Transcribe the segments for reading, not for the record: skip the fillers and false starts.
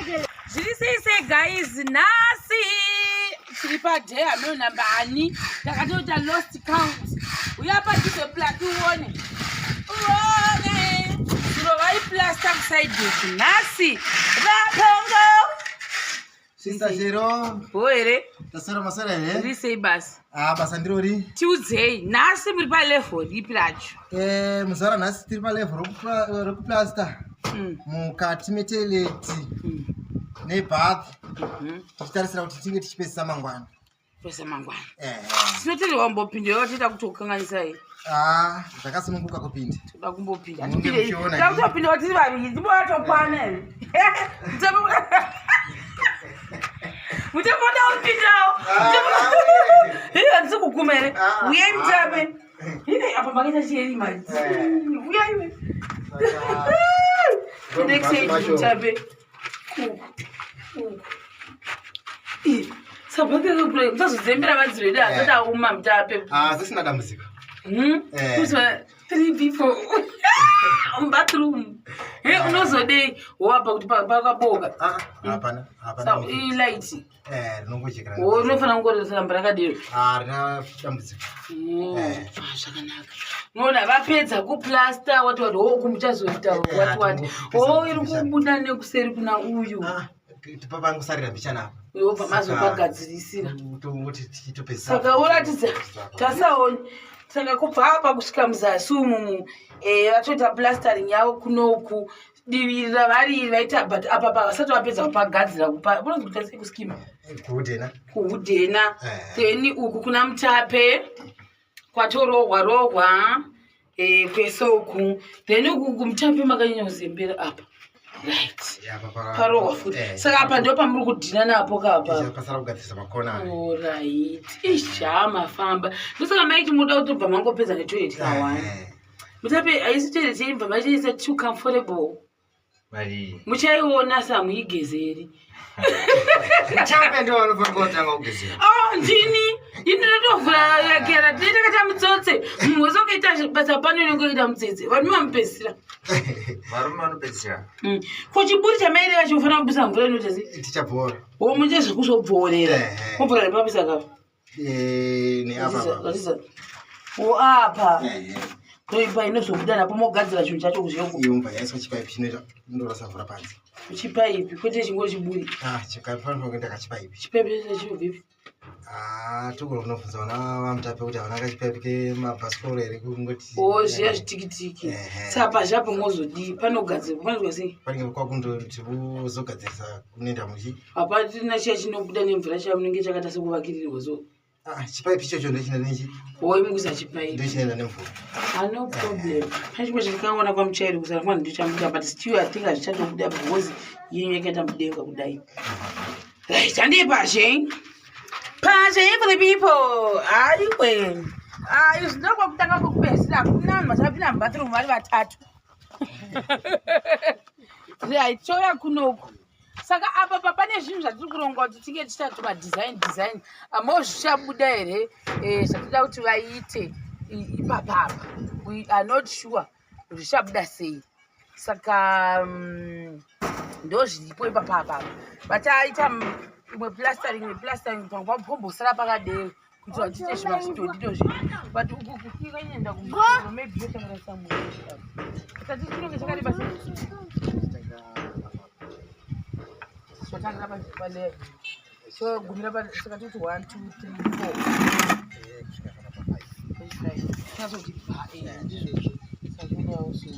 Zviri sei sei guys, nhasi tiri paday hameno namba ani, takatoita lost count. Uya padhuze plaki uone. Uone. Zuro vaiplasta kusaidi uku. Nhasi vapongo. Sister Shero. Bho here? Tasara masara here? Riri sei basa? Ah, basa ndirori. Tiudzei, nhasi muri palevel ripi racho? Eh, muzara nhasi tiri palevel rekuplaster. Mukati metoilet. Nebath. Tichitarisira kuti tinge tichipedzisa mangwana. Pesa mangwana. Eh. Tinotenderwa kumbopinda toita kuti kukanganisai. Ah, zvakasununguka kupinda. Toda kumbopinda. Munge muchiona Toda kutopinda tiri vaviri, timboatokwana here? Mutembo uda kupindawo. Hii handisi kuguma here? Ah, Uyai ah. mutape. Hii apa makaita chiyeri manje. Eh. Uyai we. Next Macho. stage mutape. Uku. Uku. Ih, Sabhake kule musazodzembera vadziro edu asati auma mutape. Ah, zvisina dambudziko. Eh. Kuzwa three people mubathroom. He unozodei wapa kuti pakaboka. Ah, hapana, hapana. Sa ilight. Eh, rinongojekera. Wo unofanira kungoramba rakadero. Ah, rina dambudziko. Oh, Eh. ah, zvakanaka. Unoona vapedza kuplasta wati wati oh kumuchazoita Eh, wati wati. hatingopedza Oh iri kupisa. kubuda nekuseri kuna uyu. Ah, tipapangosarira mbichana apa. Yobva mazopagadzirisira. Tongoti tichitopedzisa. Saka uratidza tasaoni saka kubva apa kusvika muzasi umumu eh, vatoita plastering yavo kunoku divi ravari vaita but apa pa vasati vapedza kupagadzira kupa kunonzi kuita sei kuskima Kuhudhena. kuhudhena Eh. then uku kuna mutape kwatorohwa rohwa eh, kwese uku then uku kumutape makanyanya kuzembera apa right Ya, pa- parohwa futi Eh. saka apa ndo pamuri kudhina napo kapa Pasara kugadzirisa makona. Alright. Isha mafamba. Ndosaka maiti muda kutobva mangopedza netoilet kawani. Eh. Mutape haisi toilet yeibva machiisa too comfortable. Mari. Muchaiona samuigezeri. Chape ndio vanofanira kutanga kugezera. Oh, ndini. Ini ndotovhura yakera tinoita kaita mutsotse. Munhu wese ukaita basa pano unenge ukaita mutsetse. Vanhu vamupedzisira. Varume vanopedzisira. Ko chiburi chamaireva chinofanira kubisa mvura inoita sei? Tichabhora. Wo muite zvekuzobvoorera. Eh. Mobvora nepapisa kapa. Eh, neapa apa. Ratidza. Wo apa. Eh, eh. Ndoipa inozobuda napo mogadzira chinhu chacho kuzviyoko. Iyo mvura yaiswa chipaipi chinoita indorasa mvura panze. Chipaipi kwete chingori chiburi. Ah, chikafanira kuenda kachipaipi. Chipaipi chacho chinobvepi? Ah, togona kunobvunza vana vamutape kuti havana kachipaipi kemabhasikoro here kungoti. O zviya zvitikitiki. Ehe. Saka pazhapo mozodii? Panogadzirwa panoitwa sei? Panenge kwakundoti vozogadzirisa kunoenda muchi. Hapana chiya chinobuda nemvura chiya munenge chakaita sekuvakirirwa so. Ah, chipaipi ichocho ndochinoenda nechi. Hoi mukuisa chipaipi. Ndochinoenda nemvura. Ah, no problem. Pane chimwe chandakaona kwamuchairi kusara kwanhu ndochamuda but still I think hazvichatobuda because yenyu yakaita mudenga kudai. Right, handei pashe. Pashe for the people. Aiwe. Ah, izvi ndokwakutanga kwekupedzisira hakuna vanhu vachapinda mubathroom vari vatatu. Right, touya kunoku. Saka apa pa pane zvinhu zvatiri kuronga kuti tinge tichita tumadesign design amo zvichabuda here eh, zvatinoda kuti vaite ipapa apa. We are not sure kuti zvichabuda sei. Saka ndo zviripo ipapa apa. Vachaita imwe plastering, imwe plastering pamwe pombosara pakadero kuitira kuti tiite zvimazvidhodhido zvedu. But uku kufika inoenda kumusoro maybe yotangira somewhere. Saka chinenge chakareba sei? Chotangira paleya. Chogumira pa saka toti 1 2 3 4. Eh, kusvika kana pa 5. Tinazoti pa eh ndizvozvo. Saka zvinodawo so.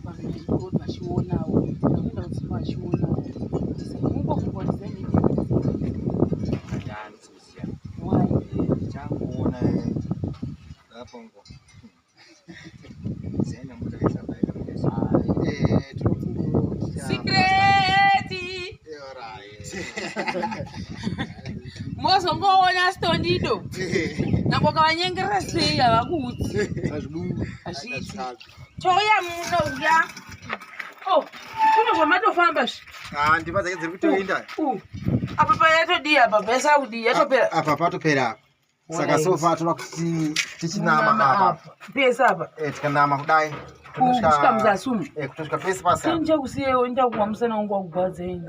Vanhu vachionawo. Vanoenda kudzimba vachionawo. Saka mungofunga kuti design yedu yakaita sei? Why? Changoona apongo. Zena mutakaisa paika mutesa. Eh, tinofunga Secret! Alright. Mozongoona stondido. Nangwe kavanyengerera sei havakuudzi. Hazviiti. Touya munouya. Oh, kuno zvamatofamba zve. Ah, ndima dzake dziri kutoenda. Apa payatodii apa payasara kudii yatopera. Apa patopera apa. Saka Alright. so far toda kuti tichinama apa. Pese apa. Eh, tikanama kudai. Kusvika muzasi umu. Eh, kutosvika pese pasi apa. Ndichakusiyewo ndichakuwa musana wangu wakugwadza ini.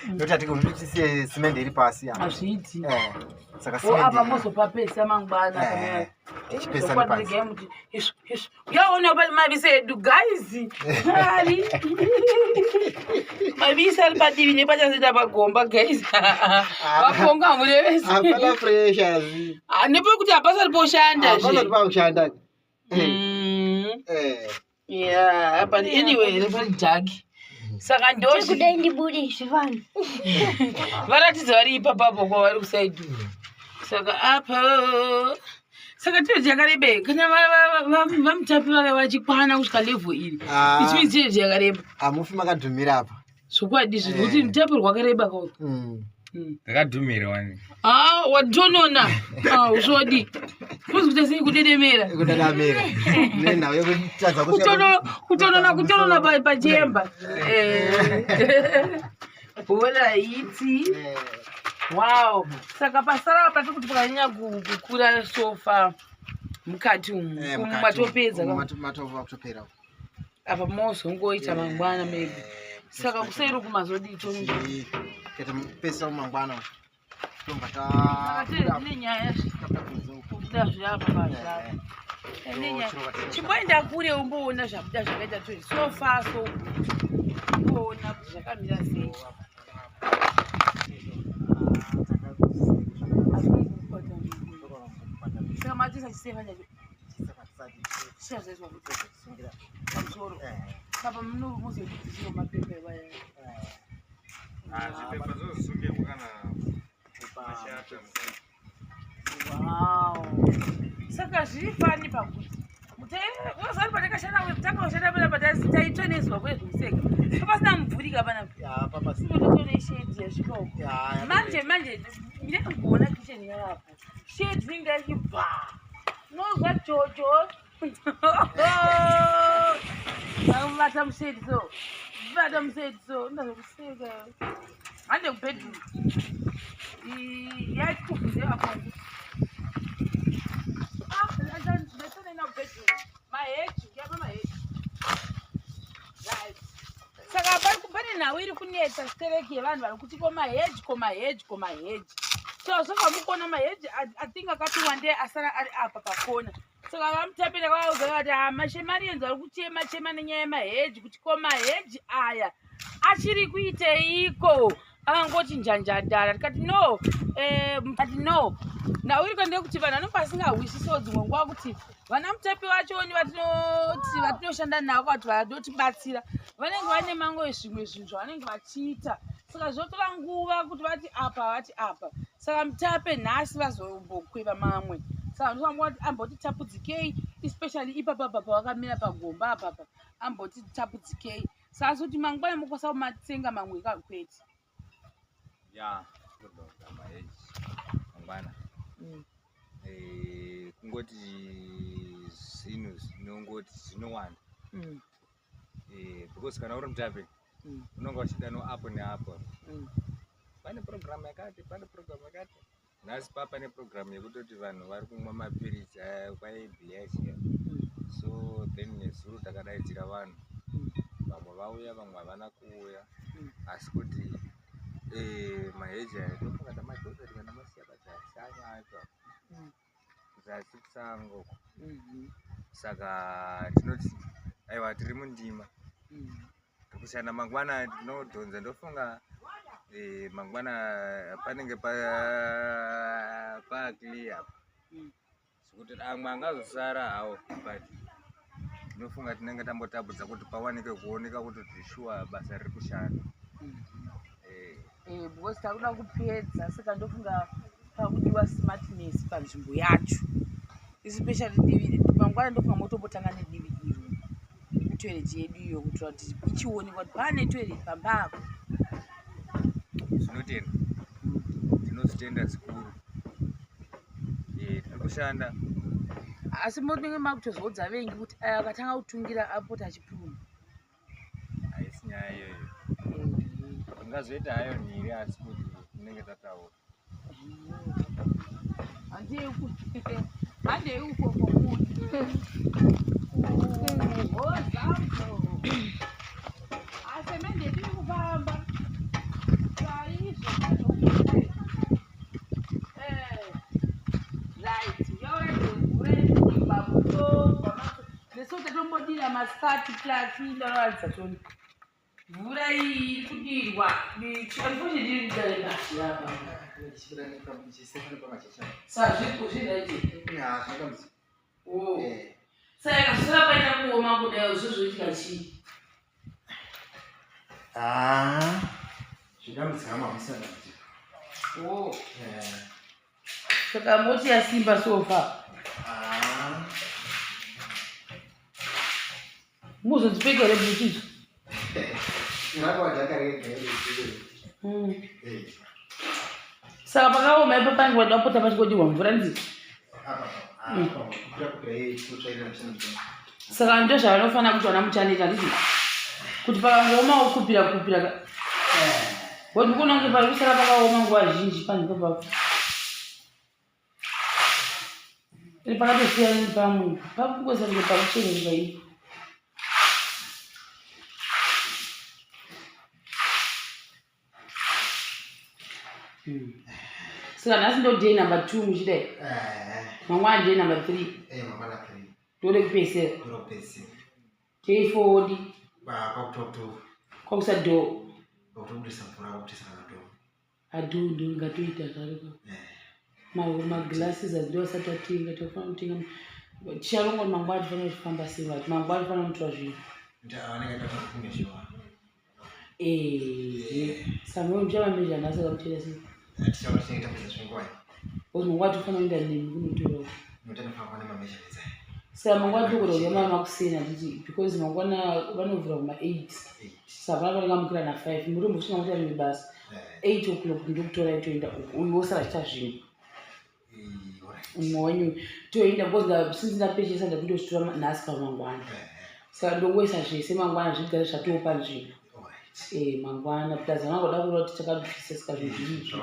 Nekuti hatigoni kuti tisiye simende iri pasi apa. Hazviiti. Saka O apa simende mozopapesa mangwana. Tichipesa nepasi. Muti izvo izvo yaona pali mavise edu guys, ari mavise ari padivi nepachazoita pagomba guys, vaponga hamurevesi. Hapana pressure. Nepekuti hapasati poshanda. Hapana pakushanda. Yeah, but anyway, pari dhaki, saka ndo Chekudai ndibude izvi vanhu. Varatidza vari ipapapo kwavari kusaidi. Saka apa, saka tiro yakareba kana vamutapi vaka vachikwana kusvika level iri. Ah. It means tiro yakareba. Hamufi makadhumira apa. Zvokwadi zvinhu kuti mutapi rwakareba kao. Ndakadhumira wani. Ah, watonona. Ah, usvodi kuzi kuita sei, kudedemera. Kudadamira nenhau yekutadza kusvika. Kutonona, kutonona pachemba. Horaiti. Wow, saka pasara patiri kuti pakanyanya kukura sofa mukati umu. Eh, umu mukati matopedza umu. ka? Matova kutopera. Apa mozongoita mangwana maybe. Saka kuseri kumazodii? Kuita pesa mangwana tobva. Saka tine nyaya kubuda zviapa pazvapa. Nenyaya. Chimboenda kure umboona zvabuda zvakaita toi. So far so good. Umboona kuti zvakamira sei. Saka matisa chisefa chacho chichazoiswa kuti pamusoro saka munozoitisiro mapepa evaya. Zvipepa zvozosungirwa kana mashata. Wow, saka zviri fani pakuti wazari patakashanda, tanga kushanda panapa, taitsveneswa kwezvekuseka, papasina mumvuri ka panapa, sinototone shade yasvika uko. Manje manje ndinenge kitchen yavapo, shade inenge yachibva, unozwa jojo vata mushade, so vata mushade, so ndazokuseka. Hande kubedroom yatikubvunze apo. Ndatoenda kubedroom, maheji yapa, maheji. Right, saka pane nhau iri kunetsa stereki yevanhu vari kuti ko maheji, ko maheji, ko maheji. So zvakamukuona maheji, I think akati wandei asara ari apa pakona. Saka vamutapira vauza vati mashemarienzi vari kuchema chema nenyaya yemaheji, kuti ko maheji aya achiri kuiteiko, akangoti njanjadara. Tikati no, ati no, nhau iri ndeyekuti vanhu vanenge vasingahwisisiwo dzimwe nguva kuti vana mutapi vachoni vatinoti vatinoshanda navo kana kuti vanotibatsira vanenge vane mamwe zvimwe zvinhu zvavanenge vachiita, saka zvinotora nguva kuti vati apa, vati apa. Saka mutape nhasi vazombokweva mamwe, saka ndinofanira kuti amboti tapudzikei, especially ipapapa pavakamira pagomba apapa, amboti tapudzikei. Saka kuti mangwana mukwanisa kumatsenga mamwe kakwete. Ya, kudonza maheji mangwana. Kungoti zvinhu zvinongoti zvinowanda. Because kana uri mutape unonga uchida noapo neapo. Pane program yakati, pane program yakati. Nhasi pane program yekutoti vanhu vari kumwa mapiritsi aya kwaibhiachia. So then nezuro takadaidzira vanhu, vamwe vauya, vamwe havana kuuya. Asi kuti maheji aya tofunga tamadhonza, tikanamasiya padzasi amwe acho zasi kusango uko. Saka tinoti aiwa, tiri mundima tikushanda. Mangwana tinodhonza, ndofunga mangwana panenge paclear zvekuti amwe angazosara hawo, but ndinofunga tinenge tambotapudza kuti pawanike kuoneka kuti shuwa basa riri kushanda. Because takuda kupedza, saka ndofunga pakudiwa smartness panzvimbo yacho, especially divi. Mangwana ndofunga motombotanga nedivi iro toilet yedu iyo, kuitira kuti ichionekwa kuti pane toilet pamba apo. Zvinotenda, tinozvitenda zvikuru. Tiri kushanda. Asi munenge makutozoudza vengi kuti aya akatanga kutungira apota achipuruma. Haisi nyaya iyoyo, ingazoita hayo nhiri, asi kuti tinenge tataura. Handei ukoko hozambo, asemende tiri kufamba. masikati plaki ndanoratidza toni mvura iyi iri kudirwa unfortunately iri kudare bashirapa sazviko zviraiti oh. Saka zvisara paita kuoma kudai zvozoitika chii? Ah, zvidambudziko hama musana kuti. Oh. Saka moti yasimba so far. Ah. Muzodzipfeka here bhutsu idzo? Ngati wajakarega here. Saka pakaoma ipo pange pada kupota pachingodirwa mvura ndizvo. Saka ndo zvavanofanira kuti vana muchaneta handiti kuti pakangooma wokupira kupira ka but ndikuona kunge pari kusara pakaoma nguva zhinji panhu ipapapo iri pakatosiyana nepamwe pakungoisa kunge pakuchenerwa ipo. Saka nhasi ndo day number 2 muchidai. Mangwana day number 3. Mangwana 3. Ndode kupedzisira. Ndode kupedzisira. Day 4 wodi. Kwakutokuto. Kwakusa do. Kwakutobudisa mvura kwakutisa kana do. Adu ndo ngatoita zvaro. Maglasses azido asati atenga tofanira kutenga. Ticharonga kuti mangwana tifanira kufamba sei vati mangwana tifanira kutora zvinhu. Anenge akakumezhiwa. Saka muchavamezha nhasi akakuchera sei? Tichava tinenge tapedza zvenguva iyi. Because mangwana tofanira kuenda nemi kunotorawo. Notanofanira kuva nemameasurements aya. Saka mangwana togona kudya mari makuseni handiti because mangwana vanovhura kuma 8. Saka vana vanenge vamukira na 5 murimbo usina kuita rimwe basa. 8 o'clock ndokutorai toenda uko uyu wosara achiita zvinhu. Umwe wenyu toenda because since ndapechesa ndakutozvitora nhasi pamangwana. Saka ndongoisa zvese mangwana zvigare zvatoo panzvimbo. Mangwana plus vanongoda kuona kuti takabvisa saka zvinhu zviripi.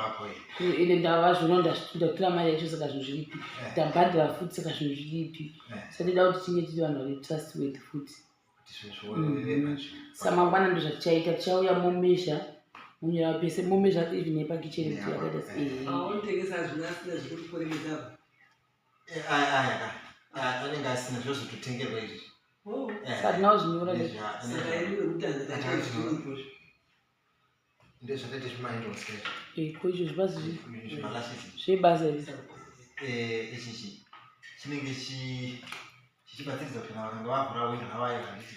Ende ndavazviona ndatora mari yacho saka zvinhu zviripi. Ndabhadhara futi saka zvinhu zviripi. Saka ndoda kuti tinge tiri vanhu vari trustworthy futi. Saka mangwana ndozvatichaita tichauya momezha munyora pese momezha even nepakicheni kuti yakaita sei. Aunotengesa zvinhu asina zvekukukorekedza apa. Aya ka anenge asina zvozototengerwa izvi. Saka tinawo zvinyora. Saka imi wekutanga takaizviripo. Ndezvakaita zvimaindosi. Ko izvo zvibazi zvimalashes. Zvebasa izvi. Ichi chinenge chichibatsiridza kuti kana vakanga vavhura windo ravayo handiti.